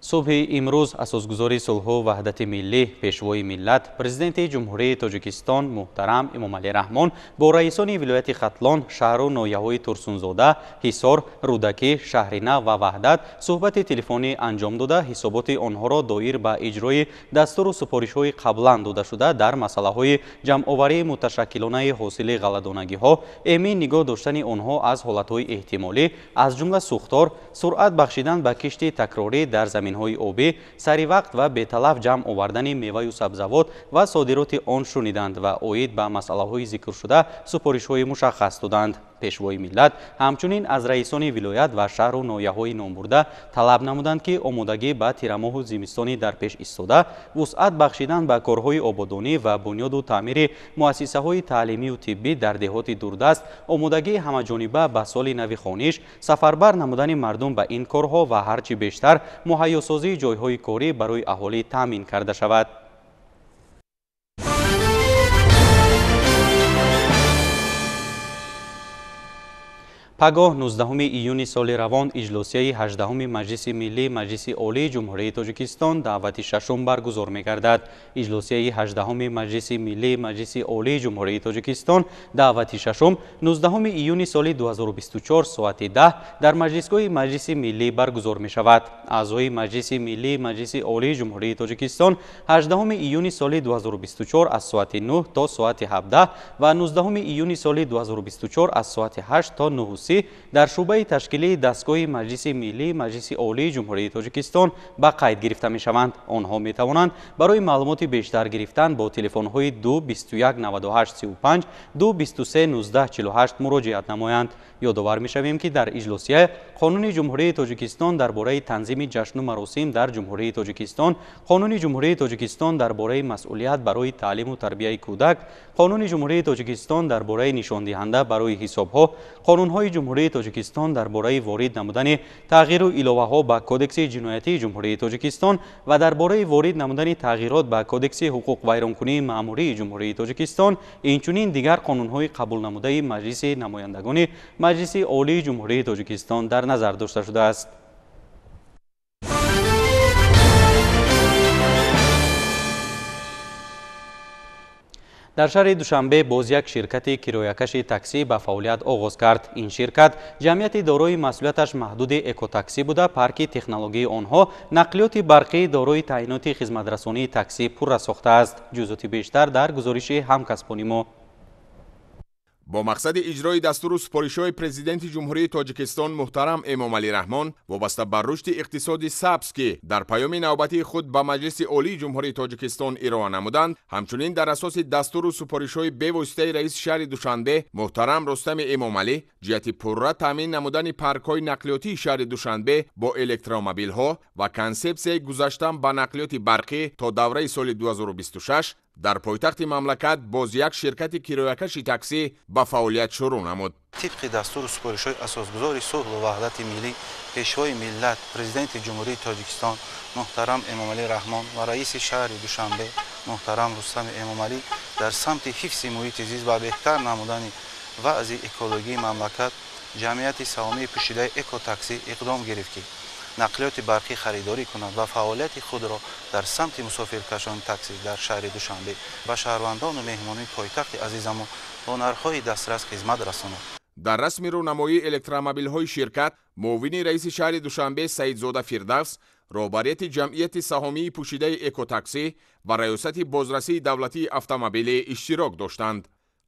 Субҳи имрӯз асосгузори сулҳу ваҳдати миллӣ, пешвои миллат, президенти Ҷумҳурии Тоҷикистон муҳтарам Эмомалӣ Раҳмон бо раисони вилояти Хатлон, шаҳру ноҳияҳои Турсунзода, Ҳисор, Рӯдакӣ, Шаҳринав ва Ваҳдат суҳбати телефонӣ анҷом дода, ҳисоботи онҳоро доир ба иҷрои дастуру супоришҳои қаблан додашуда дар масъалаҳои ҷамъоварии муташаккилонаи ҳосили ғалладонагиҳо, эмин нигоҳ доштани онҳо аз ҳолатҳои эҳтимолӣ, аз ҷумла сӯхтор, суръат бахшидан ба кишти такрорӣ дар заминҳои обӣ, саривақт ва беталаф ҷамъ овардани меваю сабзавот ва содироти он шуниданд ва оид ба масъалаҳои зикршуда супоришҳои мушаххас доданд. Пешвои миллат ҳамчунин аз раисони вилоят ва шаҳру ноҳияҳои номбурда талаб намуданд, ки омодагӣ ба тирамоҳу зимистони дар пеш истода, вусъат бахшидан ба корҳои ободонӣ ва бунёду таъмири муассисаҳои таълимию тиббӣ дар деҳоти дурдаст, омодагии ҳамаҷониба ба соли нави хониш, сафарбар намудани мардум ба ин корҳо ва ҳарчи бештар муҳайёсозии ҷойҳои корӣ барои аҳолӣ таъмин карда шавад. Пагоҳ 19 июни соли равон иҷлосияи 18 Маҷлиси Миллӣ Маҷлиси Олии Ҷумҳурии Тоҷикистон даъвати шашум баргузор мегардад. Иҷлосияи 18 Маҷлиси Миллӣ Маҷлиси Олии Ҷумҳурии Тоҷикистон даъвати шашум 19 июни соли 2024 соати 10 дар Маҷлисгоҳи Маҷлиси Миллӣ баргузор мешавад. Аъзои Маҷлиси Миллӣ Маҷлиси Олии Ҷумҳурии Тоҷикистон 18 июни соли 2024 аз соати 9 то соати 17 ва 19 июни соли 2024 аз соати 8 то 9:30 дар шӯъбаи ташкилии дастгоҳи Маҷлиси Миллӣ Маҷлиси Олии Ҷумҳурии Тоҷикистон ба қайд гирифта мешаванд. Онҳо метавонанд барои маълумоти бештар гирифтан бо телефонҳои 2 21 98 35, 2 23 19 48 муроҷиат намоянд. Ёдовар мешавем, ки дар иҷлосия Қонуни Ҷумҳурии Тоҷикистон дар бораи танзими ҷашну маросим дар Ҷумҳурии Тоҷикистон, Қонуни Ҷумҳурии Тоҷикистон дар бораи масъулият барои таълиму тарбияи кӯдак, Қонуни Ҷумҳурии Тоҷикистон дар бораи нишондиҳанда барои ҳисобҳо, қонунҳои Ҷумҳурии Тоҷикистон дар бораи ворид намудани тағйиру иловаҳо ба Кодекси ҷиноятии Ҷумҳурии Тоҷикистон ва дар бораи ворид намудани тағйирот ба Кодекси ҳуқуқвайронкунии маъмурии Ҷумҳурии Тоҷикистон, инчунин дигар қонунҳои қабулнамудаи Маҷлиси намояндагони Маҷлиси Олии Ҷумҳурии Тоҷикистон дар назар дошта шудааст. Дар шаҳри Душанбе боз як ширкати кироякаши таксӣ ба фаъолият оғоз кард. Ин ширкат ҷамъияти дорои масъулияташ маҳдуди экотаксӣ буда, парки технологияи онҳо нақлиёти барқӣ дорои таъиноти хизматрасонии таксӣ пурра сохтааст. Ҷузъоти бештар дар гузориши ҳамкасбони мо. Бо мақсади иҷрои дастуру супоришҳои президенти Ҷумҳурии Тоҷикистон муҳтарам Эмомалӣ Раҳмон вобаста ба рушди иқтисоди сабз, ки дар паёми навбатии худ ба Маҷлиси Олии Ҷумҳурии Тоҷикистон ироа намуданд, ҳамчунин дар асоси дастуру супоришҳои бевоситаи раиси шаҳри Душанбе муҳтарам Рустами Эмомалӣ ҷиҳати пурра таъмин намудани паркҳои нақлиётии шаҳри Душанбе бо электромобилҳо ва консепсияи гузаштан ба нақлиёти барқӣ то давраи соли 2026 дар пойтахти мамлакат боз як ширкати кироякаши таксӣ ба фаъолият шурӯъ намуд. Тибқи дастуру супоришҳои асосгузори сулҳу ваҳдати миллӣ, пешвои миллат, президенти Ҷумҳурии Тоҷикистон муҳтарам Эмомалӣ Раҳмон ва раиси шаҳри Душанбе муҳтарам Рустами Эмомалӣ дар самти ҳифзи муҳити зист ва беҳтар намудани вазъи экологии мамлакат ҷамъияти саҳомии пӯшидаи экотаксӣ иқдом гирифт, ки нақлиёти барқӣ харидорӣ кунад ва фаъолияти худро дар самти мусофиркашони таксӣ дар шаҳри Душанбе ба шаҳрвандону меҳмонони пойтахти азизамон бо нархҳои дастрас хизмат расонад. Дар расми рӯнамоии электромобилҳои ширкат муовини раиси шаҳри Душанбе Саидзода Фирдавс, роҳбарияти ҷамъияти саҳомии пӯшидаи экотаксӣ ва раёсати бозрасии давлатии автомобилӣ иштирок доштанд.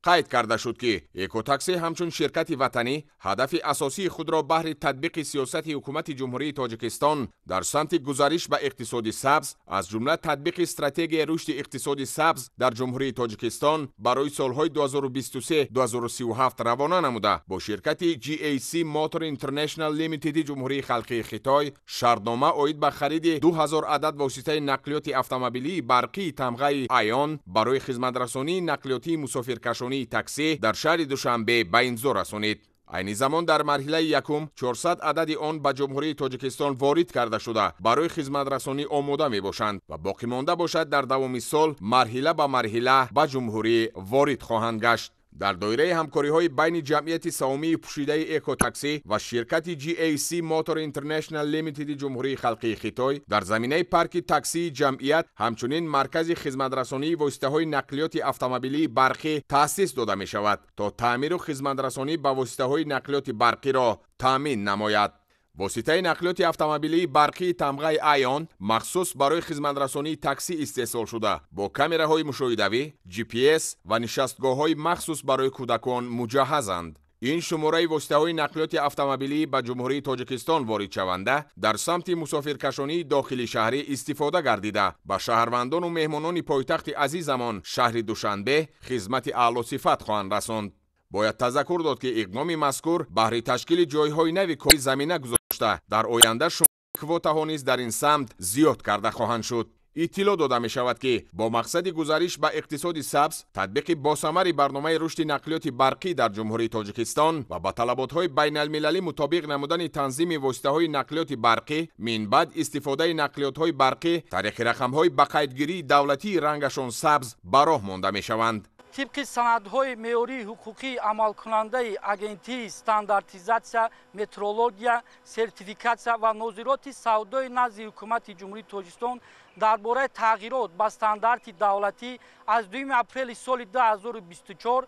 Қайд карда шуд, ки экотаксӣ ҳамчун ширкати ватанӣ ҳадафи асосии худро баҳри татбиқи сиёсати ҳукумати Ҷумҳурии Тоҷикистон дар самти гузариш ба иқтисоди сабз, аз ҷумла татбиқи стратегияи рушди иқтисоди сабз дар Ҷумҳурии Тоҷикистон барои солҳои 2023-2037 равона намуда, бо ширкати GAC Motor International Limited Ҷумҳурии Халқии Хитой шартнома оид ба хариди 2000 адад воситаи нақлиёти автомобилии барқии тамғаи Айон барои хизматрасонии нақлиётии мусофиркашонӣ таксӣ дар шаҳри Душанбе ба имзо расонид. Айни замон дар марҳилаи якум 400 адади он ба Ҷумҳурии Тоҷикистон ворид карда шуда, барои хизматрасонӣ омода мебошанд ва боқӣ монда бошад дар давоми сол марҳила ба марҳила ба ҷумҳурӣ ворид хоҳанд гашт. Дар доираи ҳамкориҳои байни ҷамъияти саҳомии пӯшидаи Экотаксӣ ва ширкати GAC Motor International Limited Ҷумҳурии Халқии Хитой дар заминаи парки таксии ҷамъият ҳамчунин маркази хизматрасонии воситаҳои нақлиёти автомобилии барқӣ таъсис дода мешавад, то таъмиру хизматрасонӣ ба воситаҳои нақлиёти барқиро таъмин намояд. Воситаи нақлиёти автомобилии барқии тамғаи Айон махсус барои хизматрасонии таксӣ истеҳсол шуда, бо камераҳои мушоҳидавӣ, GPS ва нишастгоҳҳои махсус барои кӯдакон муҷаҳҳазанд. Ин шумораи воситаҳои нақлиёти автомобилӣ ба Ҷумҳурии Тоҷикистон воридшаванда дар самти мусофиркашонии дохили шаҳрӣ истифода гардида, ба шаҳрвандону меҳмонони пойтахти азизамон шаҳри Душанбе хизмати аълосифат хоҳанд расонд. Бояд тазаккур дод, ки иқдоми мазкур баҳри ташкили ҷойҳои нави корӣ замина гузошта, дар оянда шумораи квотаҳо низ дар ин самт зиёд карда хоҳанд шуд. Иттилоъ дода мешавад, ки бо мақсади гузариш ба иқтисоди сабз, татбиқи босамари барномаи рушди нақлиёти барқӣ дар Ҷумҳурии Тоҷикистон ва ба талаботҳои байналмилалӣ мутобиқ намудани танзими воситаҳои нақлиёти барқӣ, минбаъд истифодаи нақлиётҳои барқӣ тариқи рақамҳои ба қайдгирии давлатии рангашон сабз ба роҳ монда мешаванд. Тибқи санадҳои меъёрии ҳуқуқии амалкунандаи Агентии стандартизатсия, метрология, сертификатсия ва нозироти савдои назди Ҳукумати Ҷумҳурии Тоҷикистон дар бораи тағйирот ба стандарти давлатӣ аз 2 апрели соли 2024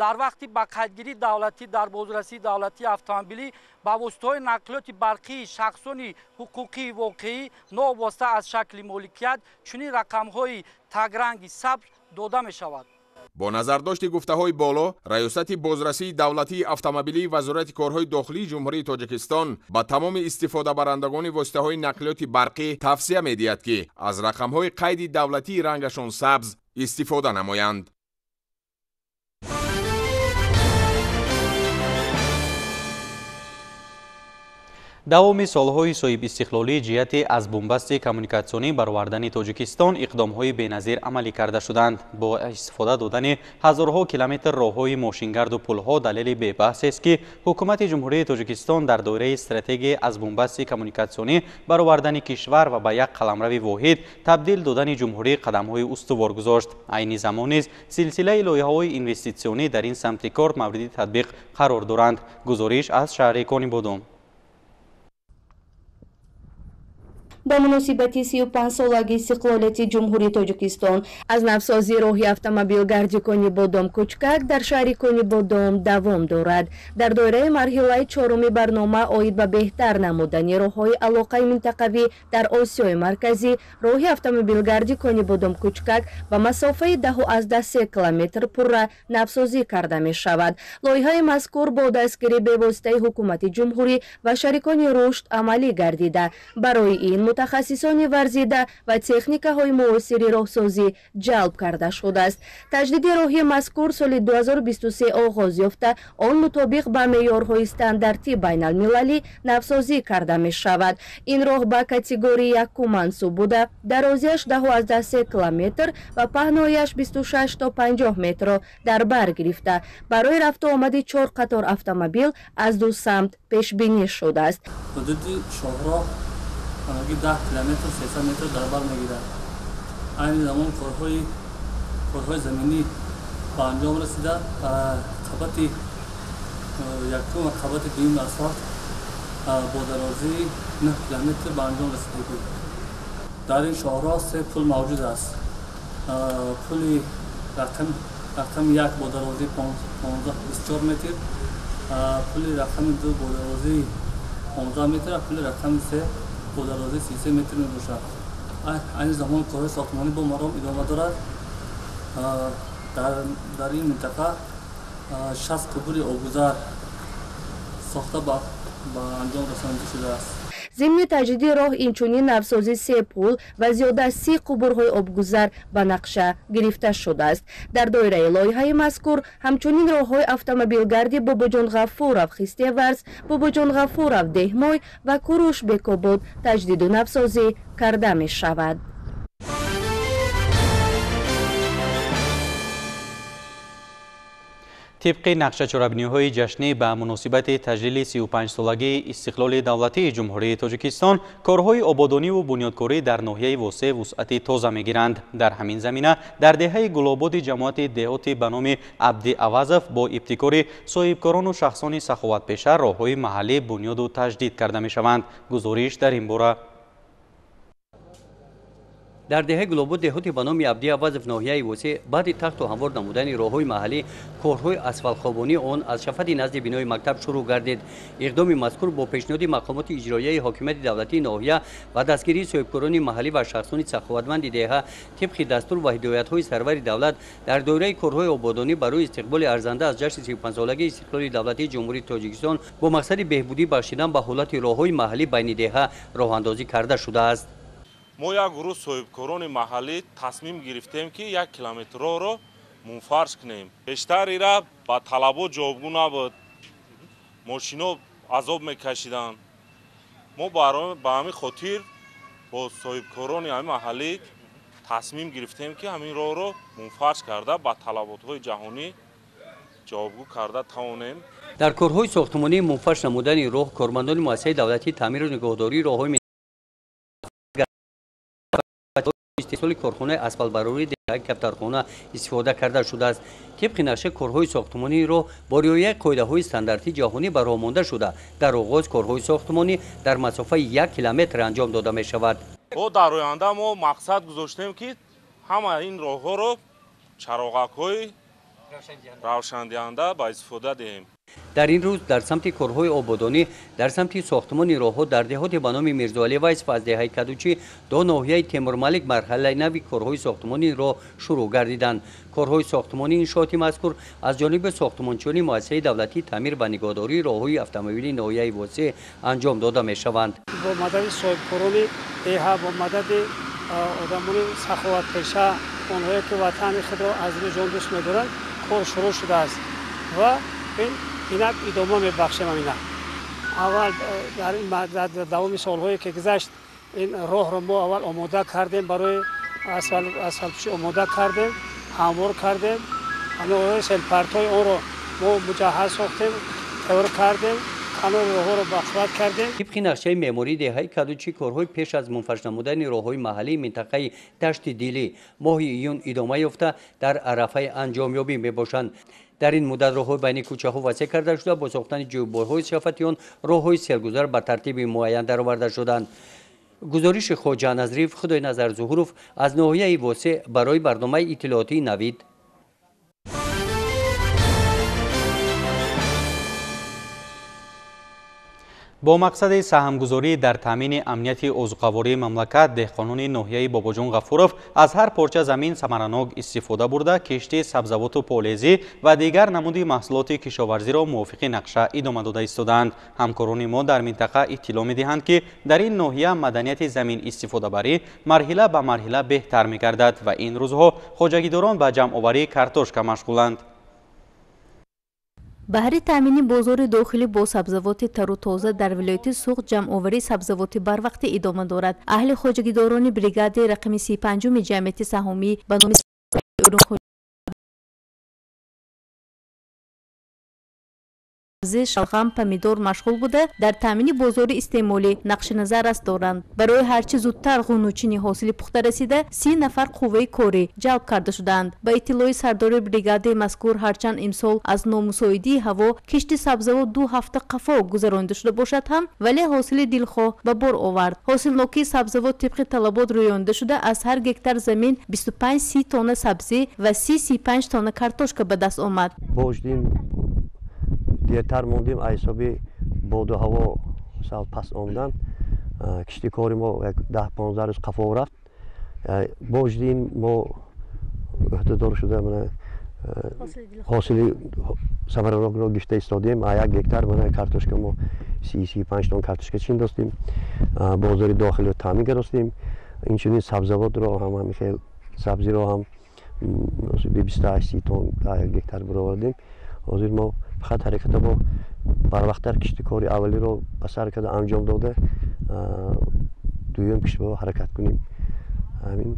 дар вақти ба қайдгирии давлатӣ дар бозрасии давлатии автомобилӣ ба воситаҳои нақлиёти барқии шахсони ҳуқуқии воқеӣ новобаста аз шакли моликият чунин рақамҳои тагранги сабз дода мешавад. Бо назардошти гуфтаҳои боло, Раёсати бозрасии давлатии автомобилии Вазорати корҳои дохилии Ҷумҳурии Тоҷикистон ба тамоми истифодабарандагони воситаҳои нақлиёти барқӣ тавсия медиҳад, ки аз рақамҳои қайди давлатии рангашон сабз истифода намоянд. Давоми солҳои соҳибистиқлолӣ ҷиҳати аз бунбасти коммуникатсионӣ баровардани Тоҷикистон иқдомҳои беназир амалӣ карда шуданд. Бо истифода додани ҳазорҳо километр роҳҳои мошингарду пулҳо далели бебаҳсест, ки Ҳукумати Ҷумҳурии Тоҷикистон дар доираи стратегияи аз бунбасти коммуникатсионӣ баровардани кишвар ва ба як қаламрави воҳид табдил додани ҷумҳурӣ қадамҳои устувор гузошт. Айни замон низ силсилаи лоиҳаҳои инвеститсионӣ дар ин самти кор мавриди татбиқ қарор доранд. Гузориш аз шаҳри Конибодом. Ба муносибати 35-солагии истиқлолияти Ҷумҳурии Тоҷикистон аз навсозии роҳи автомобилгарди Конибодом Кучкак дар шаҳри Конибодом давом дорад. Дар доираи марҳилаи чоруми барнома оид ба беҳтар намудани роҳҳои алоқаи минтақавӣ дар Осиёи Марказӣ, роҳи автомобилгарди Конибодом Кучкак ба масофаи 10,3 километр пурра навсозӣ карда мешавад. Лоиҳаи мазкур бо дастгирии бевоситаи Ҳукумати Ҷумҳурӣ ва шарикони рушд амалӣ гардида, барои ин мутахассисони варзида ва техникаҳои муосири роҳсозӣ ҷалб карда шудааст. Таҷдиди роҳи мазкур соли 2023 оғоз ёфта, он мутобиқ ба меъёрҳои стандартӣ байналмилалӣ навсозӣ карда мешавад. Ин роҳ ба категорияи якум мансуб буда, дарозиаш 10,3 километр ва паҳнояш 26 то 50 метрро дар бар гирифта, барои рафту омади 4 қатор автомобил аз ду самт пешбинӣ шудааст. Ҳудуди шоҳроҳ ҳамагӣ 10 километр 300 метр дар бар мегирад. Айни замон корҳои заминӣ ба анҷом расида, қабати якум ва қабати дуюми асфалт бо дарозии 9 километр ба анҷом расида буд. Дар ин шоҳроҳ се пул мавҷуд аст. Пули рақами 1 бо дарозии 15-24 метр, пули рақами 2 бо дарозии 15 метр ва пули рақами 3 бо дарозии 33 метр мебошад. Айни замон корҳои сохтмонӣ бо маром идома дорад. Дар ин минтақа 60 қубури обгузар сохта ба анҷом расонида шудааст. Зимни таҷдиди роҳ инчунин навсозии се пул ва зиёда аз 30 қубурҳои обгузар ба нақша гирифта шудааст. Дар доираи лоиҳаи мазкур ҳамчунин роҳҳои автомобилгарди Бобоҷон Ғафуров Хистеварз, Бобоҷон Ғафуров Деҳмой ва Куруш Бекобод таҷдиду навсозӣ карда мешавад. Тибқи нақша чорабиниҳои ҷашнӣ ба муносибати таҷлили 35-солагии истиқлоли давлатии Ҷумҳурии Тоҷикистон корҳои ободониву бунёдкорӣ дар ноҳияи Восеъ вусъати тоза мегиранд. Дар ҳамин замина дар деҳаи Гулободи ҷамоати деҳоти ба номи Абди Авазов бо ибтикори соҳибкорону шахсони саховатпеша роҳҳои маҳаллӣ бунёду таҷдид карда мешаванд. Гузориш дар ин бора. Дар деҳаи Гулобод деҳоти ба номи Абди Авазов ноҳияи Восеъ баъди тахту ҳамвор намудани роҳҳои маҳаллӣ корҳои асфалтхобонии он аз шафати назди бинои мактаб шурӯъ гардид. Иқдоми мазкур бо пешниҳоди мақомоти иҷроияи ҳокимияти давлатии ноҳия ва дастгирии соҳибкорони маҳаллӣ ва шахсони саховатманди деҳа тибқи дастур ва ҳидоятҳои сарвари давлат дар доираи корҳои ободонӣ барои истиқболи арзанда аз ҷашни 35-солагии истиқлоли давлатии Ҷумҳурии Тоҷикистон бо мақсади беҳбудӣ бахшидан ба ҳолати роҳҳои маҳаллӣ байни деҳа роҳандозӣ карда шудааст. Мо як гурӯҳ соҳибкорони маҳаллӣ тасмим гирифтем, ки 1 километр роҳро мунфарш кунем. Бештар ира ба талабот ҷавобгӯ набуд, мошино азоб мекашиданд. Мо ба ҳамин хотир бо соҳибкорони ҳамин маҳаллӣ тасмим гирифтем, ки ҳамин роҳро мунфарш карда ба талаботҳои ҷаҳонӣ ҷавобгӯ карда тавонем. Дар корҳои сохтмонии мунфарш намудани роҳ кормандони муассисаи давлатии таъмиру нигоҳдории роҳҳои истеҳсоли корхонаи асфалтбарории деҳаи Кафтархона истифода карда шудааст. Тибқи нақша корҳои сохтмонии роҳ бо риояи қоидаҳои стандартии ҷаҳонӣ ба роҳ монда шуда, дар оғоз корҳои сохтмонӣ дар масофаи 1 километр анҷом дода мешавад. Бо дар оянда мо мақсад гузоштем, ки ҳама ин роҳҳоро чароғакҳои равшандиҳанда ба истифода диҳем. Дар ин рӯз дар самти корҳои ободонӣ дар самти сохтмони роҳҳо дар деҳоти ба номи Мирзоалӣ Вайсов аз деҳаи Кадучӣ до ноҳияи Темурмалик марҳалаи нави корҳои сохтмонии роҳ шурӯъ гардиданд. Корҳои сохтмонии иншооти мазкур аз ҷониби сохтмончиёни муассисаи давлатии таъмир ва нигоҳдории роҳҳои автомобилии ноҳияи Восеъ анҷом дода мешаванд. Бо мадади соҳибкорони деҳа, бо мадади одамони саховатпеша, онҳое ки ватани худро аз дилу ҷон дӯст медоранд, кор шурӯъ шудааст ва инак идома мебахшем. Ина аввал дар давоми солҳое ки гузашт ин роҳро мо аввал омода кардем, барои асфалтпӯшӣ омода кардем, ҳамвор кардем, селпартҳои онро мо муҷаҳҳаз сохтем, тайёр кардем, канори роҳҳоро бақувват кардем. Тибқи нақшаи меъмории деҳаи Кадучӣ корҳои пеш аз мунфарш намудани роҳҳои маҳаллии минтақаи Дашти Дилӣ моҳи июн идома ёфта дар арафаи анҷомёбӣ мебошанд. Дар ин муддат роҳҳои байни кӯчаҳо васеъ карда шуда, бо сохтани ҷӯйборҳои шафати он роҳҳои селгузар ба тартиби муайян дароварда шуданд. Гузориши Хоҷа Назриев, Худойназар Зуҳуров аз ноҳияи Восеъ барои барномаи иттилоотии Навид. Бо мақсади саҳмгузорӣ дар таъмини амнияти озуқавории мамлакат деҳқонони ноҳияи Бобоҷон Ғафуров аз ҳар порча замин самаранок истифода бурда, кишти сабзавоту полезӣ ва дигар намуди маҳсулоти кишоварзиро мувофиқи нақша идома дода истодаанд. Ҳамкорони мо дар минтақа иттилоъ медиҳанд, ки дар ин ноҳия маданияти замин истифодабарӣ марҳила ба марҳила беҳтар мегардад ва ин рӯзҳо хоҷагидорон ба ҷамъоварии картошка машғуланд. Баҳри таъмини бозори дохилӣ бо сабзавоти тару тоза дар вилояти Суғд ҷамъоварии сабзавоти барвақтӣ идома дорад. Аҳли хоҷагидорони бригадаи рақами 35-уми ҷамъияти саҳомӣ ба номи шалғам, помидор машғул буда, дар таъмини бозори истеъмолӣ нақши назаррас доранд. Барои ҳарчи зудтар ғунучини ҳосили пухта расида, 30 нафар қувваи корӣ ҷалб карда шудаанд. Ба иттилои сардори бригадаи мазкур, ҳарчанд имсол аз номусоидии ҳаво кишти сабзавот 2 ҳафта қафо гузаронида шуда бошад ҳам, вале ҳосили дилхоҳ ба бор овард. Ҳосилнокии сабзавот тибқи талабот рӯёнида шуда, аз ҳар гектар замин 25-30 тонна сабзӣ ва 30-35 тонна картошка ба даст омад. Дертар мондем, аз ҳисоби боду ҳаво сал пас омадан кишти кори мо 10-15 рӯз қафо рафт. Бо вуҷуди ин мо ӯҳдадор шуда ҳосили самаранокро гирифта истодем. Як гектар картошка мо 30-35 тонна картошка чин достем, бозори дохилиро таъмин кардостем. Инчунин сабзавотро ҳам ҳамин сабзиро ҳам 28-30 тонна як гектар баровардем. Ҳозир мо фақат ҳараката мо барвақттар кишти кори аввалиро ба сар карда анҷом дода, дуюм киштро ҳаракат кунем. Ҳамин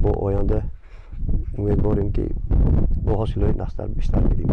бо оянда Умедворем, ки бо ҳосилҳои нақстар бештар гирем.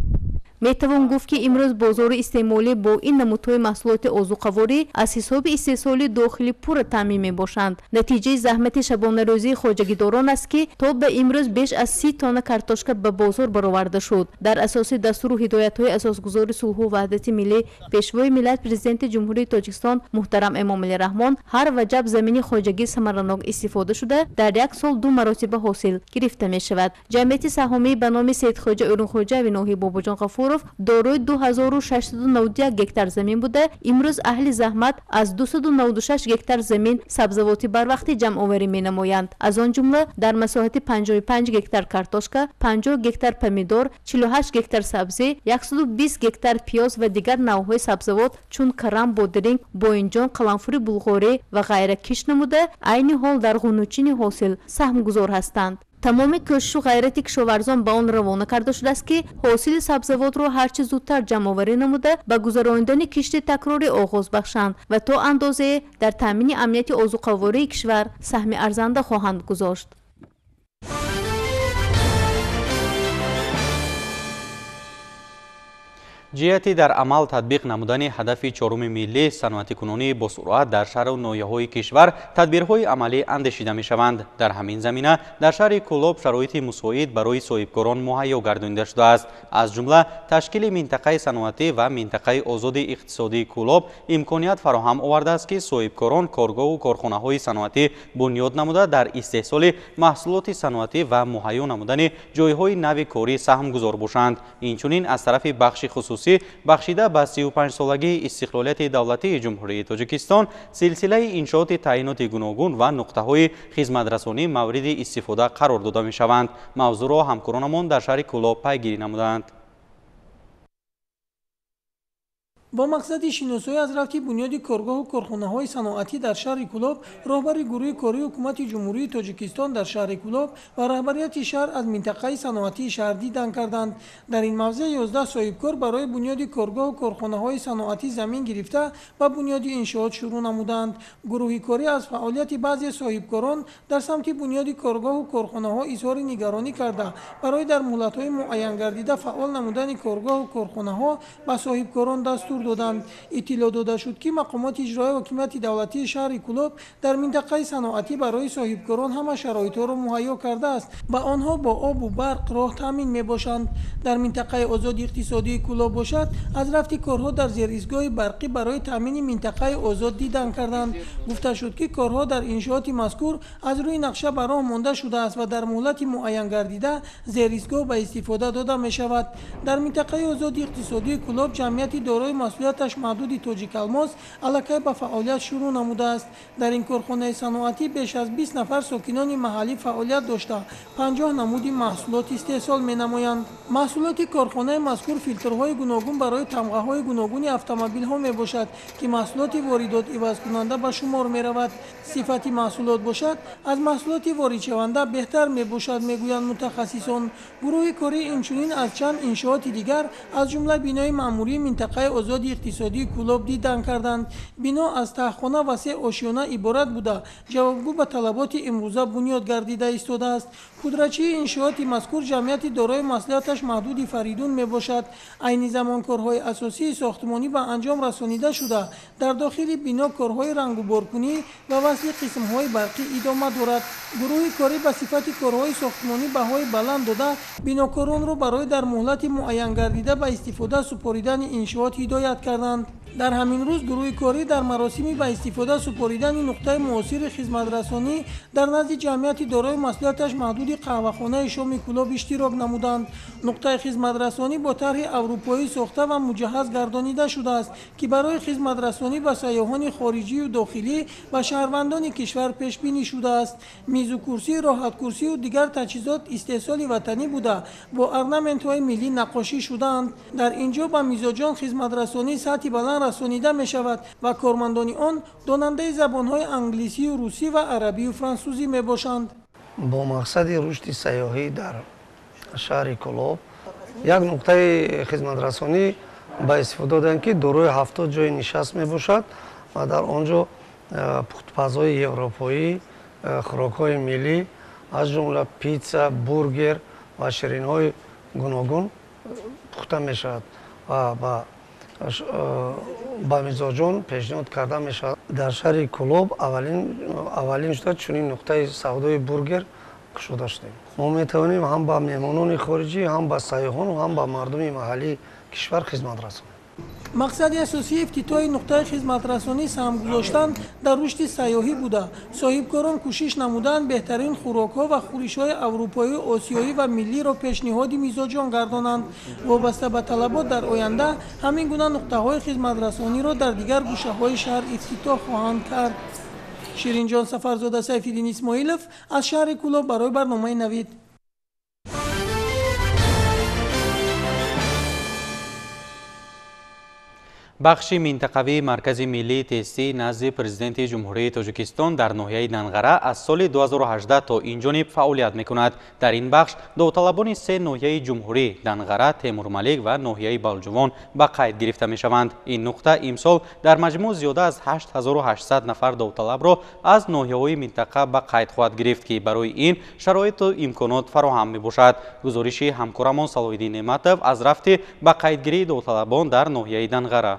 Метавон гуфт, ки имрӯз бозори истеъмолӣ бо ин намудҳои маҳсулоти озуқаворӣ аз ҳисоби истеҳсоли дохилӣ пурра таъмин мебошанд. Натиҷаи заҳмати шабонарӯзии хоҷагидорон аст, ки то ба имрӯз беш аз 30 тонна картошка ба бозор бароварда шуд. Дар асоси дастуру ҳидоятҳои асосгузори сулҳу ваҳдати миллӣ, Пешвои миллат, Президенти Ҷумҳурии Тоҷикистон муҳтарам Эмомалӣ Раҳмон, ҳар ваҷаб замини хоҷагӣ самаранок истифода шуда, дар як сол ду маротиба ҳосил гирифта мешавад. Ҷамъияти саҳомӣ ба номи Саидхоҷа Ӯрунхоҷаеви ноҳияи Бобоҷон Ғафуров дорои 2691 гектар замин буда, имрӯз аҳли заҳмат аз 296 гектар замин сабзавоти барвақтӣ ҷамъоварӣ менамоянд. Аз он ҷумла дар масоҳати 55 гектар картошка, 50 гектар помидор, 48 гектар сабзӣ, 120 гектар пиёз ва дигар навъҳои сабзавот чун карам, бодиринг, боинҷон, қаламфури булғорӣ ва ғайра кишт намуда, айни ҳол дар ғунучини ҳосил саҳмгузор ҳастанд. Тамоми кӯшишу ғайрати кишоварзон ба он равона карда шудааст, ки ҳосили сабзавотро ҳарчи зудтар ҷамъоварӣ намуда, ба гузаронидани кишти такрорӣ оғоз бахшанд ва то андозае дар таъмини амнияти озуқавории кишвар саҳми арзанда хоҳанд гузошт. Ҷиҳати дар амал татбиқ намудани ҳадафи чоруми миллӣ, саноатикунонии босуръат дар шаҳру ноҳияҳои кишвар тадбирҳои амалӣ андешида мешаванд. Дар ҳамин замина дар шаҳри Кӯлоб шароити мусоид барои соҳибкорон муҳайё гардонида шудааст. Аз ҷумла ташкили минтақаи саноатӣ ва минтақаи озоди иқтисодии Кӯлоб имконият фароҳам овардааст, ки соҳибкорон коргоҳу корхонаҳои саноатӣ бунёд намуда, дар истеҳсоли маҳсулоти саноатӣ ва муҳайё намудани ҷойҳои нави корӣ саҳмгузор бошанд. Инчунин аз тарафи бахши хусусӣ бахшида ба 35-солагии истиқлолияти давлатии Ҷумҳурии Тоҷикистон силсилаи иншооти таъиноти гуногун ва нуқтаҳои хизматрасонӣ мавриди истифода қарор дода мешаванд. Мавзӯъро ҳамкоронамон дар шаҳри Кӯлоб пайгирӣ намуданд. Бо мақсади шиносоӣ аз рафти бунёди коргоҳу корхонаҳои саноатӣ дар шаҳри Кӯлоб, роҳбари гурӯҳи кории ҳукумати Ҷумҳурии Тоҷикистон дар шаҳри Кӯлоб ва раҳбарияти шаҳр аз минтақаи саноатии шаҳр дидан карданд. Дар ин мавзеъ 11 соҳибкор барои бунёди коргоҳу корхонаҳои саноатӣ замин гирифта ба бунёди иншоот шурӯъ намуданд. Гурӯҳи корӣ аз фаъолияти баъзе соҳибкорон дар самти бунёди коргоҳу корхонаҳо изҳори нигаронӣ карда, барои дар муҳлатҳои муайянгардида фаъол намудани коргоҳу корхонаҳо ба соҳибкорон дастур доданд. Иттилоъ дода шуд, ки мақомоти иҷроияи ҳокимияти давлатии шаҳри Кӯлоб дар минтақаи саноатӣ барои соҳибкорон ҳама шароитҳоро муҳайё кардааст ва онҳо бо обу барқ, роҳ таъмин мебошанд. Дар минтақаи озоди иқтисодии Кӯлоб бошад, аз рафти корҳо дар зеристгоҳи барқӣ барои таъмини минтақаи озод дидан карданд. Гуфта шуд, ки корҳо дар иншооти мазкур аз рӯи нақша ба роҳ монда шудааст ва дар муҳлати муайянгардида зеристгоҳ ба истифода дода мешавад. Дар минтақаи озоди иқтисодии Кӯлоб ҷамъияти дорои масъулияташ маҳдуди Тоҷикалмоз аллакай ба фаъолият шурӯъ намудааст. Дар ин корхонаи саноатӣ беш аз 20 нафар сокинони маҳаллӣ фаъолият дошта, 50 намуди маҳсулот истеҳсол менамоянд. Маҳсулоти корхонаи мазкур филтрҳои гуногун барои тамғаҳои гуногуни автомобилҳо мебошад, ки маҳсулоти воридот ивазкунанда ба шумор меравад. Сифати маҳсулот бошад, аз маҳсулоти воридшаванда беҳтар мебошад, мегӯянд мутахассисон. Гурӯҳи корӣ инчунин аз чанд иншооти дигар, аз ҷумла бинои маъмурии минтақаи озоди иқтисодии Кӯлоб дидан карданд. Бино аз таҳхона ва се ошёна иборат буда, ҷавобгӯ ба талаботи имрӯза бунёд гардида истодааст. Пудрачии иншооти мазкур ҷамъияти дорои масъулияташ маҳдуди Фаридун мебошад. Айни замон корҳои асосии сохтмонӣ ба анҷом расонида шуда, дар дохили бино корҳои рангуборкунӣ ва васли қисмҳои барқӣ идома дорад. Гурӯҳи корӣ ба сифати корҳои сохтмонӣ баҳои баланд дода, бинокоронро барои дар муҳлати муайянгардида ба истифода супоридани иншоот ҳидоят карданд. Дар ҳамин рӯз гурӯҳи корӣ дар маросими ба истифода супоридани нуқтаи муосири хизматрасонӣ дар назди ҷамъияти дорои масъулияташ маҳдуди қаҳвахонаи шоми Кӯлоб иштирок намуданд. Нуқтаи хизматрасонӣ бо тарҳи аврупоӣ сохта ва муҷаҳҳаз гардонида шудааст, ки барои хизматрасонӣ ба сайёҳони хориҷию дохилӣ ва шаҳрвандони кишвар пешбинӣ шудааст. Мизу курсӣ, роҳаткурсию дигар таҷҳизот истеҳсоли ватанӣ буда, бо орнаментҳои миллӣ наққошӣ шудаанд. Дар ин ҷо ба мизоҷон хизматрасонии сатҳи баланд расонида мешавад ва кормандони он донандаи забонҳои англисию русӣ ва арабию франсузӣ мебошанд. Бо мақсади рушди сайёҳӣ дар шаҳри Кӯлоб як нуқтаи хизматрасонӣ ба истифода додем, ки дорои 70 ҷои нишаст мебошад ва дар он ҷо пухтупазҳои европоӣ, хӯрокҳои миллӣ аз ҷумла питса, бургер ва ширинҳои гуногун пухта мешавад ва ба мизоҷон пешниҳод карда мешавад. Дар шаҳри Кӯлоб аввалин шуда чунин нуқтаи савдои бургер кушода шудем. Мо метавонем ҳам ба меҳмонони хориҷӣ, ҳам ба сайёҳон, ҳам ба мардуми маҳаллии кишвар хизмат расонем. Мақсади асосии ифтитоҳи нуқтаи хизматрасонӣ саҳм гузоштан дар рушди сайёҳӣ буда, соҳибкорон кӯшиш намуданд беҳтарин хӯрокҳо ва хӯришҳои аврупоӣ, осиёӣ ва миллиро пешниҳоди мизоҷон гардонанд. Вобаста ба талабот дар оянда ҳамин гуна нуқтаҳои хизматрасониро дар дигар гӯшаҳои шаҳр ифтитоҳ хоҳанд кард. Ширинҷон Сафарзода, Сайфиддин Исмоилов аз шаҳри Кӯлоб барои барномаи Навид. Бахши минтақавии Маркази миллии тестӣ назди Президенти Ҷумҳурии Тоҷикистон дар ноҳияи Данғара аз соли 2018 то инҷониб фаъолият мекунад. Дар ин бахш довталабони се ноҳияи ҷумҳурӣ Данғара, Темурмалик ва ноҳияи Балҷувон ба қайд гирифта мешаванд. Ин нуқта имсол дар маҷмӯъ зиёда аз 8800 нафар довталабро аз ноҳияҳои минтақа ба қайд хоҳад гирифт, ки барои ин шароиту имконот фароҳам мебошад. Гузориши ҳамкорамон Салоҳиддин Неъматов аз рафти ба қайдгирии довталабон дар ноҳияи Данғара.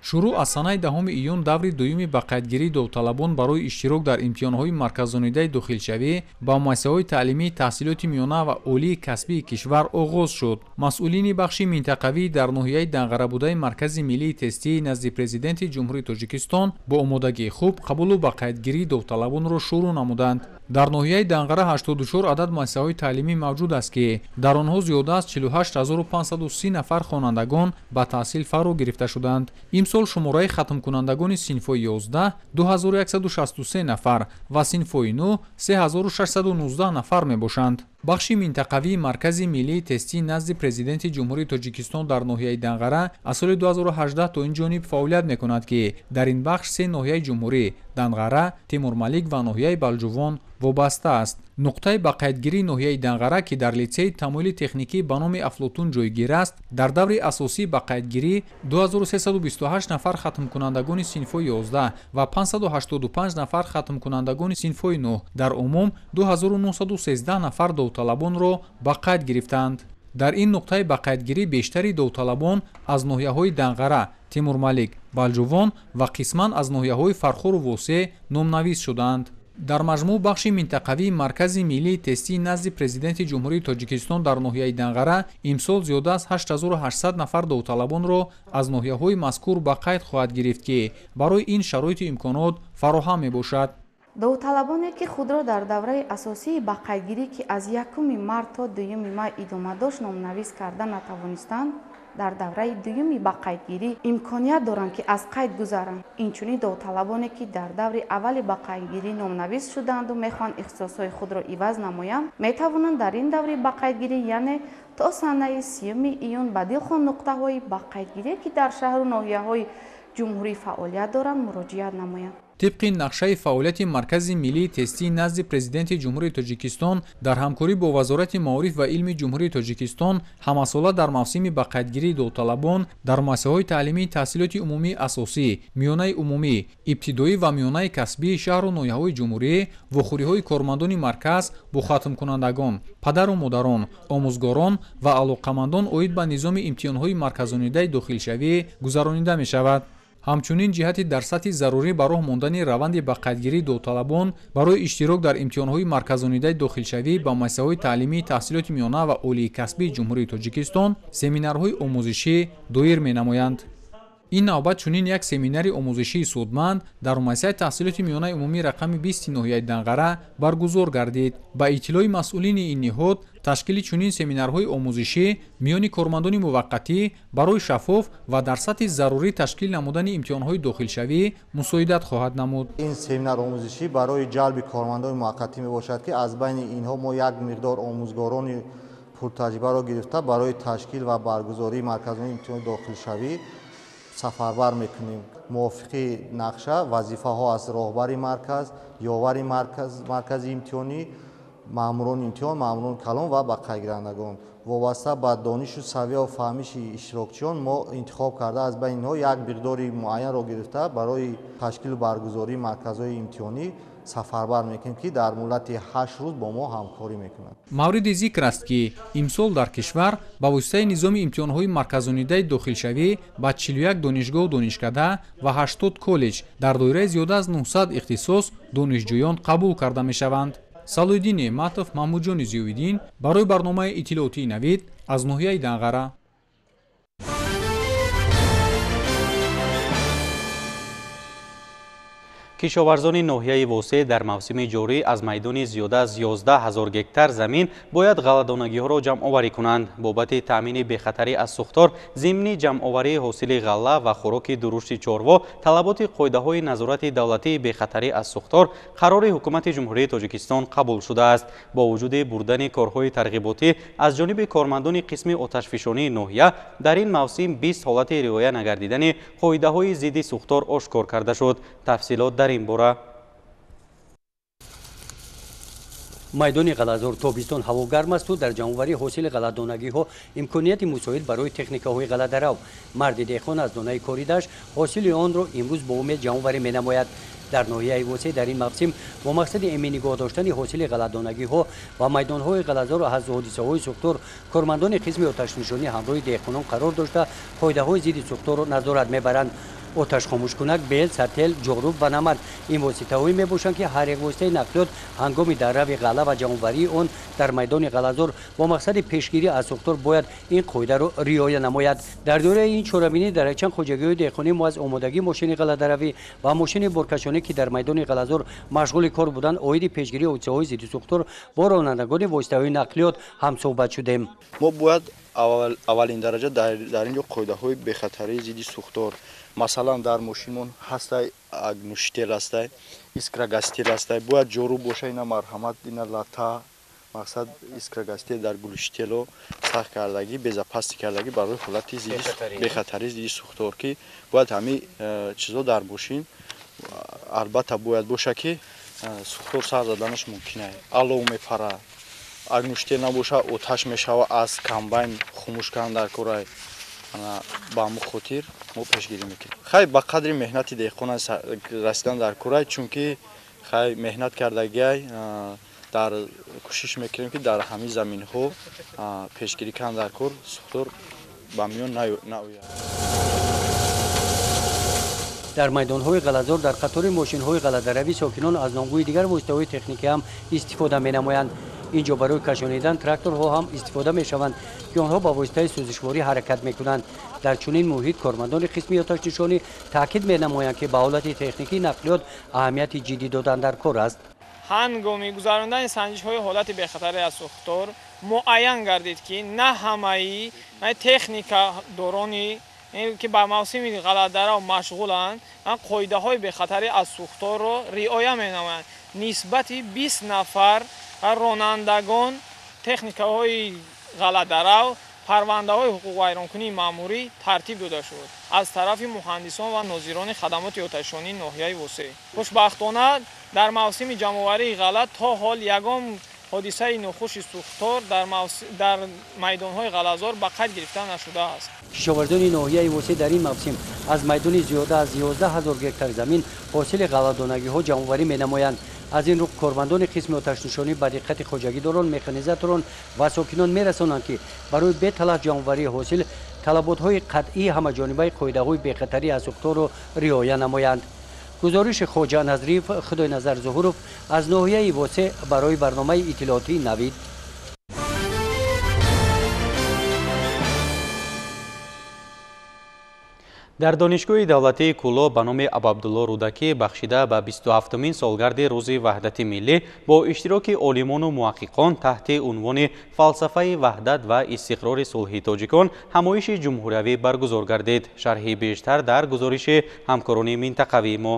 Шурӯъ аз санаи 10 июн даври дуюми ба қайдгирии довталабон барои иштирок дар имтиҳонҳои марказонидаи дохилшавӣ ба муассисаҳои таълимии таҳсилоти миёна ва олии касбии кишвар оғоз шуд. Масъулини бахши минтақавӣ дар ноҳияи Данғара будаи Маркази миллии тестии назди Президенти Ҷумҳурии Тоҷикистон бо омодагии хуб қабулу ба қайдгирии довталабонро шурӯъ намуданд. Дар ноҳияи Данғара 84 адад муассисаҳои таълимӣ мавҷуд аст, ки дар онҳо зиёда аз 48530 нафар хонандагон ба таҳсил фаро гирифта шуданд. Имсол шумораи хатмкунандагони синфҳои 11 2163 нафар ва синфҳои 9 3619 нафар мебошанд. Бахши минтақавии Маркази миллии тестии назди Президенти Ҷумҳурии Тоҷикистон дар ноҳияи Данғара аз соли 2018 то ин ҷониб фаъолият мекунад, ки дар ин бахш се ноҳияи ҷумҳурӣ Данғара, Темурмалик ва ноҳияи Балҷувон вобаста аст. Нуқтаи ба қайдгирии ноҳияи Данғара, ки дар литсейи тамоили техникӣ ба номи Афлотун ҷойгир аст, дар даври асосии ба қайдгирӣ 2328 нафар хатмкунандагони синфҳои 11 ва 585 нафар хатмкунандагони синфҳои 9, дар умум 2913 нафар довталабонро ба қайд гирифтанд. Дар ин нуқтаи ба қайдгирӣ бештари довталабон аз ноҳияҳои Данғара, Темурмалик, Балҷувон ва қисман аз ноҳияҳои Фархору Восеъ номнавис шуданд. Дар маҷмӯъ бахши минтақавии Маркази миллии тестии назди Президенти Ҷумҳурии Тоҷикистон дар ноҳияи Данғара имсол зиёда аз 8800 нафар довталабонро аз ноҳияҳои мазкур ба қайд хоҳад гирифт, ки барои ин шароиту имконот фароҳам мебошад. Довталабоне, ки худро дар давраи асосии ба қайдгирӣ, ки аз 1 март то 2 май идома дошт, номнавис карда натавонистанд, дар давраи дуюми ба қайдгирӣ имконият доранд, ки аз қайд гузаранд. Инчунин довталабоне, ки дар даври аввали ба қайдгирӣ номнавис шудаанду мехоҳанд ихтисосҳои худро иваз намоянд, метавонанд дар ин даври ба қайдгирӣ, яъне то санаи 30 июн ба дилхоҳ нуқтаҳои ба қайдгирӣ, ки дар шаҳру ноҳияҳои ҷумҳурӣ фаъолият доранд, муроҷиат намоянд. Тибқи нақшаи фаъолияти Маркази миллии тестии назди Президенти Ҷумҳурии Тоҷикистон дар ҳамкорӣ бо Вазорати маориф ва илми Ҷумҳурии Тоҷикистон ҳамасола дар мавсими ба қайдгирии довталабон дар муассисаҳои таълимии таҳсилоти умумии асосӣ, миёнаи умумӣ, ибтидоӣ ва миёнаи касбии шаҳру ноҳияҳои ҷумҳурӣ вохӯриҳои кормандони марказ бо хатмкунандагон, падару модарон, омӯзгорон ва алоқамандон оид ба низоми имтиҳонҳои марказонидаи дохилшавӣ гузаронида мешавад. Ҳамчунин ҷиҳати дар сатҳи зарурӣ ба роҳ мондани раванди ба қайдгирии довталабон барои иштирок дар имтиҳонҳои марказонидаи дохилшавӣ ба муассисаҳои таълимии таҳсилоти миёна ва олии касбии Ҷумҳурии Тоҷикистон семинарҳои омӯзишӣ доир менамоянд. Ин навбат чунин як семинари омӯзишии судманд дар муассисаи таҳсилоти миёнаи умумӣ рақами 20 ноҳияи Данғара баргузор гардид. Ба иттилои масъулини ин ниҳод, ташкили чунин семинарҳои омӯзишӣ миёни кормандони муваққатӣ барои шаффоф ва дар сатҳи зарурӣ ташкил намудани имтиҳонҳои дохилшавӣ мусоидат хоҳад намуд. Ин семинар омӯзишӣ барои ҷалби кормандони муваққатӣ мебошад, ки аз байни инҳо мо як миқдор омӯзгорони пуртаҷрибаро гирифта барои ташкил ва баргузории марказҳои имтиҳони дохилшавӣ сафарбар мекунем. Мувофиқи нақша вазифаҳо аз роҳбари марказ, ёвари маркази имтиҳонӣ, маъмурони имтиҳон, маъмурони калон ва ба қайдгирандагон. Вобаста ба донишу савия ва фаҳмиши иштирокчиён мо интихоб карда аз байни инҳо як миқдори муайянро гирифта барои ташкилу баргузории марказҳои имтиҳонӣ сафарбар мекунем, ки дар муддати 8 рӯз бо мо ҳамкорӣ мекунанд. Мавриди зикр аст, ки имсол дар кишвар ба воситаи низоми имтиҳонҳои марказонидаи дохилшавӣ ба 41 донишгоҳу донишкада ва 80 коллеҷ дар доираи зиёда аз 900 ихтисос донишҷӯён қабул карда мешаванд. Салоҳиддин Неъматов, Маҳмудҷони Зиёвиддин барои барномаи иттилоотии Навид аз ноҳияи Данғара. Кишоварзони ноҳияи Восеъ дар мавсими ҷорӣ аз майдони зиёда аз 11 ҳазор гектар замин бояд ғалладонагиҳоро ҷамъоварӣ кунанд. Бобати таъмини бехатарӣ аз сӯхтор зимни ҷамъоварии ҳосили ғалла ва хӯроки дурушти чорво талаботи қоидаҳои назорати давлатии бехатарӣ аз сӯхтор қарори ҳукумати Ҷумҳурии Тоҷикистон қабул шудааст. Бо вуҷуди бурдани корҳои тарғиботӣ аз ҷониби кормандони қисми оташфишонии ноҳия дар ин мавсим 20 ҳолати риоя нагардидани қоидаҳои зидди сӯхтор ошкор карда шуд. Тафсилот дар ин бора. Майдони ғаллазор тобистон ҳаво гарм асту дар ҷамъоварии ҳосили ғалладонагиҳо имконияти мусоид барои техникаҳои ғалладарав. Марди деҳқон аз донаи коридаш ҳосили онро имрӯз бо умед ҷамъоварӣ менамояд. Дар ноҳияи Восеъ дар ин мавсим бо мақсади эмин нигоҳ доштани ҳосили ғалладонагиҳо ва майдонҳои ғаллазор аз ҳодисаҳои сӯхтор кормандони қисми оташнишонӣ ҳамроҳи деҳқонон қарор дошта қоидаҳои зидди сӯхторро назорат мебаранд. Оташхомӯшкунак, бел, сател, ҷоруб ва намад ин воситаҳое мебошанд, ки ҳар як воситаи нақлиёт ҳангоми даррави ғалла ва ҷамъоварии он дар майдони ғаллазор бо мақсади пешгирӣ аз сӯхтор бояд ин қоидаро риоя намояд. Дар доираи ин чорабинӣ дар якчанд хоҷагиҳои деҳқонӣ мо аз омодагии мошини ғалладаравӣ ва мошини боркашонӣ, ки дар майдони ғаллазор машғули кор буданд, оиди пешгирии ҳодисаҳои зидди сӯхтор бо ронандагони воситаҳои нақлиёт ҳамсӯҳбат шудем. Мо бояд аввалин дараҷа дар ин ҷо қоидаҳои бехатарии зидди сӯхтор, масалан дар мошинмон ҳастай огнетушитель ҳастай, искрогаситель ҳастай, бояд ҷоруб боша, ина марҳамат, ина лата, мақсад искрогаситель дар глушитело сахт кардагӣ, безопасӣ кардагӣ барои ҳолати бехатарии зидди сӯхтор, ки бояд ҳамин чизо дар мошин албатта бояд боша, ки сӯхтор сар заданаш мумкин аст. Алов мепара, огнетушитель набоша оташ мешава, аз комбайн хомӯш кардан дар корай. Ба ҳамон хотир мо пешгирӣ мекунем. Хай ба қадри меҳнати деҳқон расидан дар курай, чунки хай меҳнат кардагиай, дар кӯшиш мекунем, ки дар ҳамин заминҳо пешгирӣ кардан дар кор, сӯхтор ба миён наояд. Дар майдонҳои ғаллазор дар қатори мошинҳои ғалладаравӣ сокинон аз номгӯи дигар воситаҳои техникӣ ҳам истифода менамоянд. Инҷо барои кашонидан тракторҳо ҳам истифода мешаванд, ки онҳо ба воситаи сӯзишворӣ ҳаракат мекунанд. Дар чунин муҳит кормандони қисми оташнишонӣ таъкид менамоянд, ки ба ҳолати техникии нақлиёт аҳамияти ҷиддӣ додан дар кор аст. Ҳангоми гузарондани санҷишҳои ҳолати бехатарӣ аз сӯхтор муайян гардид, ки на ҳамаи техникадорони ки ба мавсими ғалладарав машғуланд, қоидаҳои бехатарӣ аз сӯхторро риоя менамоянд. Нисбати 20 нафар ронандагон техникаҳои ғалладарав парвандаҳои ҳуқуқвайронкунии маъмурӣ тартиб дода шуд аз тарафи муҳандисон ва нозирони хадамоти оташнишонии ноҳияи Восеъ. Хушбахтона дар мавсими ҷамъоварии ғалла то ҳол ягон ҳодисаи нохуши сӯхтор дар майдонҳои ғаллазор ба қайд гирифта нашудааст. Кишоварзони ноҳияи Восеъ дар ин мавсим аз майдони зиёда аз 11 ҳазор гектар замин ҳосили ғалладонагиҳо ҷамъоварӣ менамоянд. Аз ин рӯ кормандони қисми оташнишонӣ ба диққати хоҷагидорон, механизаторон ва сокинон мерасонанд, ки барои беталаф ҷамъоварии ҳосил талаботҳои қатъии ҳамаҷонибаи қоидаҳои бехатарӣ аз сӯхторро риоя намоянд. Гузориши Хоҷа Назриев, Худойназар Зуҳуров аз ноҳияи Восеъ барои барномаи иттилоотии Навид. Дар донишгоҳи давлатии Кӯлоб ба номи Абуабдулло Рӯдакӣ бахшида ба 27-умин солгарди рӯзи ваҳдати миллӣ бо иштироки олимону муҳаққиқон таҳти унвони фалсафаи ваҳдат ва истиқрори сулҳи тоҷикон ҳамоиши ҷумҳуриявӣ баргузор гардид. Шарҳи бештар дар гузориши ҳамкорони минтақавии мо.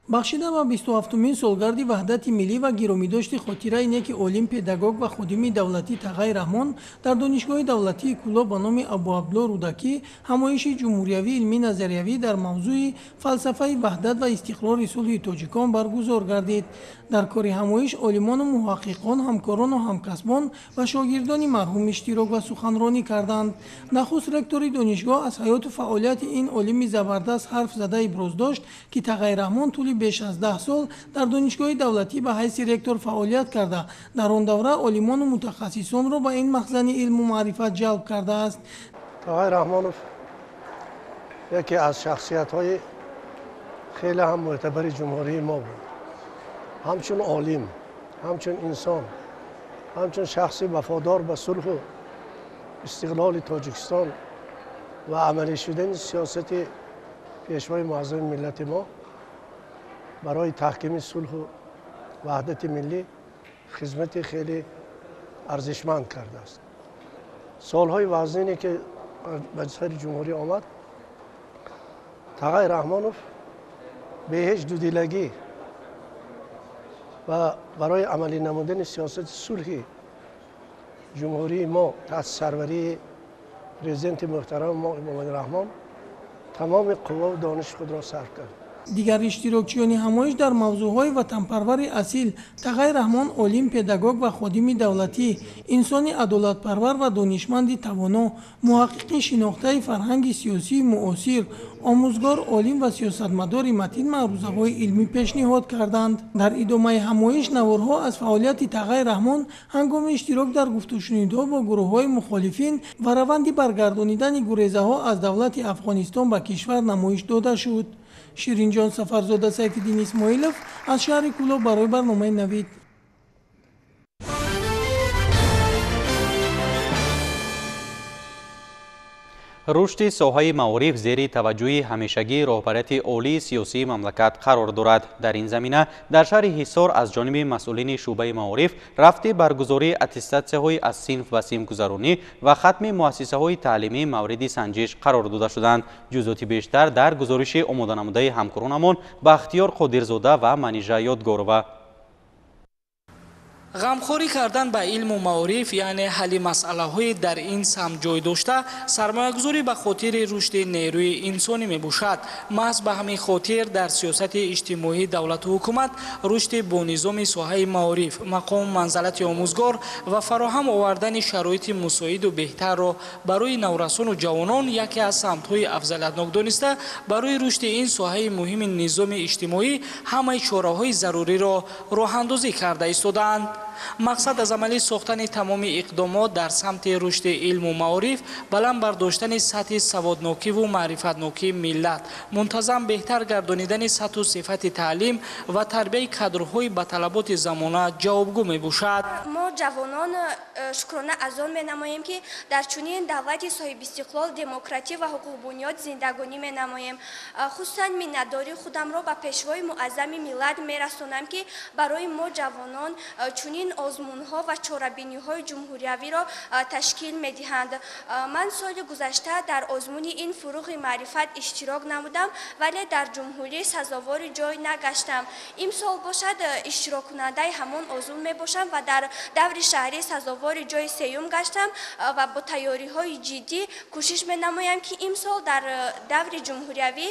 Бахшида ба 27-умин солгарди ваҳдати миллӣ ва гиромидошти хотираи неки олим, педагог ва ходими давлатӣ Тағай Раҳмон дар Донишгоҳи давлатии Кӯлоб ба номи Абуабдулло Рӯдакӣ ҳамоиши ҷумҳуриявии илмӣ назариявӣ дар мавзӯи фалсафаи ваҳдат ва истиқрори сулҳи тоҷикон баргузор гардид. Дар кори ҳамоиш олимону муҳаққиқон, ҳамкорону ҳамкасбон ва шогирдони марҳум иштирок ва суханронӣ карданд. Нахуст ректори донишгоҳ аз ҳаёту фаъолияти ин олими забардаст ҳарф зада иброз дошт, ки Тағай Раҳмон тӯли беш аз 10 сол дар донишгоҳи давлатӣ ба ҳайси ректор фаъолият карда, дар он давра олимону мутахассисонро ба ин махзани илму маърифат ҷалб кардааст. Тағай Раҳмонов яке аз шахсиятҳои хеле ҳам мӯътабари ҷумҳурии мо буд. Ҳамчун олим, ҳамчун инсон, ҳамчун шахси вафодор ба сулҳу истиқлоли Тоҷикистон ва амалӣ шудани сиёсати пешвои муаззами миллати мо барои таҳкими сулҳу ваҳдати миллӣ хизмати хеле арзишманд кардааст. Солҳои вазнине ки ба сари ҷумҳурӣ омад, Тағай Раҳмонов бе ҳеҷ дудилагӣ ва барои амалӣ намудани сиёсати сулҳи ҷумҳурии мо таҳти сарварии президенти муҳтарами мо Эмомалӣ Раҳмон тамоми қувваву дониши худро сарф кард. Дигар иштирокчиёни ҳамоиш дар мавзӯъҳои ватанпарвари асил Тағай Раҳмон олим, педагог ва ходими давлатӣ, инсони адолатпарвар ва донишманди тавоно, муҳаққиқи шинохтаи фарҳанги сиёсии муосир, омӯзгор, олим ва сиёсатмадори матин маърузаҳои илмӣ пешниҳод карданд. Дар идомаи ҳамоиш наворҳо аз фаъолияти Тағай Раҳмон ҳангоми иштирок дар гуфтушунидҳо бо гурӯҳҳои мухолифин ва раванди баргардонидани гурезаҳо аз давлати Афғонистон ба кишвар намоиш дода шуд. Ширинҷон Сафарзода, Сайфиддин Исмоилов аз шаҳри Кӯлоб барои барномаи Навид. Рушди соҳаи маориф зери таваҷҷӯҳи ҳамешагии роҳбарияти олии сиёсии мамлакат қарор дорад. Дар ин замина дар шаҳри Ҳисор аз ҷониби масъулини шӯъбаи маориф рафти баргузории аттестатсияҳои аз синф ба синф гузаронӣ ва хатми муассисаҳои таълимӣ мавриди санҷиш қарор дода шуданд. Ҷузъиёти бештар дар гузориши омоданамудаи ҳамкоронамон Бахтиёр Қодирзода ва Манижа Ёдгорова. Ғамхорӣ кардан ба илму маориф, яъне ҳалли масъалаҳои дар ин самт ҷой дошта, сармоягузорӣ ба хотири рушди нерӯи инсонӣ мебошад. Маҳз ба ҳамин хотир дар сиёсати иҷтимоии давлату ҳукумат рушди бонизоми соҳаи маориф, мақому манзалати омӯзгор ва фароҳам овардани шароити мусоиду беҳтарро барои наврасону ҷавонон яке аз самтҳои афзалиятнок дониста, барои рушди ин соҳаи муҳими низоми иҷтимоӣ ҳамаи чораҳои заруриро роҳандозӣ карда истодаанд. Мақсад аз амалӣ сохтани тамоми иқдомот дар самти рушди илму маориф, баланд бардоштани сатҳи саводнокиву маърифатнокии миллат, мунтазам беҳтар гардонидани сатҳу сифати таълим ва тарбияи кадрҳои ба талаботи замона ҷавобгӯ мебошад. Мо ҷавонон шукрона аз он менамоем, ки дар чунин давлати соҳибистиқлол, демократӣ ва ҳуқуқбунёд зиндагонӣ менамоем. Хусусан миннатдории худамро ба пешвои муаззами миллат мерасонам, ки барои мо ҷавонон чунин озмунҳо ва чорабиниҳои ҷумҳуриявиро ташкил медиҳанд. Ман соли гузашта дар озмуни ин фуруғи маърифат иштирок намудам, вале дар ҷумҳурӣ сазовори ҷой нагаштам. Имсол бошад иштироккунандаи ҳамон озмун мебошам ва дар даври шаҳрӣ сазовори ҷои сеюм гаштам ва бо тайёриҳои ҷиддӣ кӯшиш менамоям, ки имсол дар даври ҷумҳуриявӣ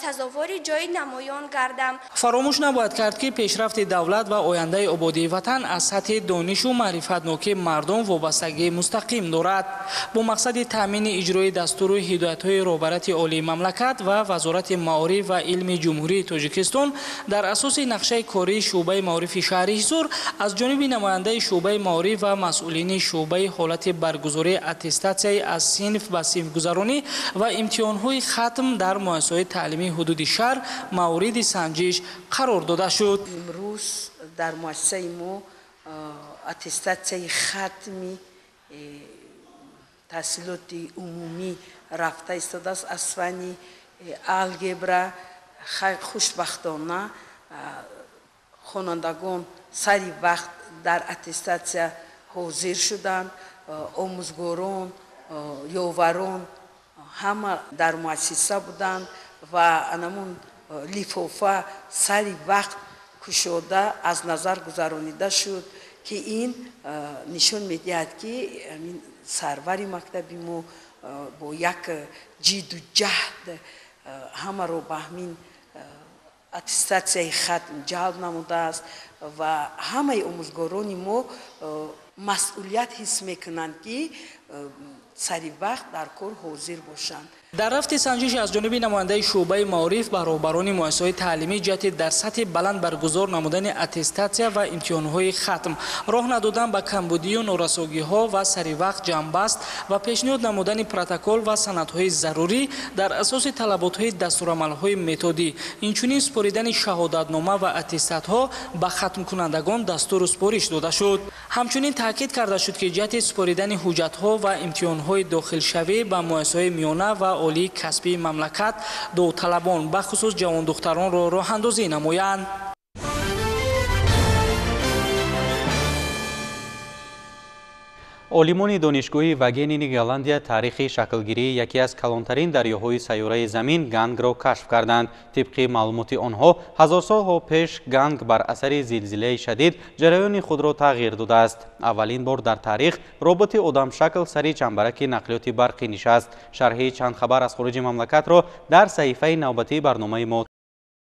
сазовори ҷои намоён гардам. Фаромӯш набояд кард, ки пешрафти давлат ва ояндаи ободии ватан аз сатҳи донишу маърифатнокии мардум вобастагии мустақим дорад. Бо мақсади таъмини иҷрои дастуру ҳидоятҳои роҳбарияти олии мамлакат ва Вазорати маориф ва илми Ҷумҳурии Тоҷикистон дар асоси нақшаи кории шӯъбаи маорифи шаҳри Ҳисор аз ҷониби намояндаи шӯъбаи маориф ва масъулини шӯъбаи ҳолати баргузории аттестатсияи аз синф ба синф гузаронӣ ва имтиҳонҳои хатм дар муассисаҳои таълимии ҳудуди шаҳр мавриди санҷиш қарор дода шуд. Имрӯз дар муассисаи мо аттестатсияи хатми таҳсилоти умумӣ рафта истодааст аз фанни алгебра. Хушбахтона хонандагон сари вақт дар аттестатсия ҳозир шуданд. Омӯзгорон, ёварон ҳама дар муассиса буданд ва анамун лифофа сари вақт кушода аз назар гузаронида шуд, ки ин нишон медиҳад, ки сарвари мактаби мо бо як ҷидду ҷаҳд ҳамаро ба ҳамин аттестатсияи хатм ҷалб намудааст ва ҳамаи омӯзгорони мо масъулият ҳис мекунанд, ки сари вақт дар кор ҳозир бошанд. Дар рафти санҷиш аз ҷониби намояндаи шӯъбаи маориф ба роҳбарони муассисаҳои таълимӣ ҷиҳати дар сатҳи баланд баргузор намудани аттестатсия ва имтиҳонҳои хатм, роҳ надодан ба камбудию норасогиҳо ва саривақт ҷамъбаст ва пешниҳод намудани протокол ва санадҳои зарурӣ дар асоси талаботҳои дастурамалҳои методӣ, инчунин супоридани шаҳодатнома ва аттестатҳо ба хатмкунандагон дастуру супориш дода шуд. Ҳамчунин таъкид карда шуд, ки ҷиҳати супоридани ҳуҷҷатҳо ва имтиҳонҳои дохилшавӣ ба муассисаҳои миёна ва олии касбии мамлакат довталабон, бахусус ҷавондухтаронро роҳандозӣ намоянд. Олимони донишгоҳи Вагенини Голландия таърихи шаклгирии яке аз калонтарин дарёҳои сайёраи Замин Гангро кашф карданд. Тибқи маълумоти онҳо, ҳазорсолҳо пеш Ганг бар асари зилзилаи шадид ҷараёни худро тағйир додааст. Аввалин бор дар таърих роботи одамшакл сари чамбараки нақлиёти барқӣ нишаст. Шарҳи чанд хабар аз хориҷи мамлакатро дар саҳифаи навбатии барномаи мо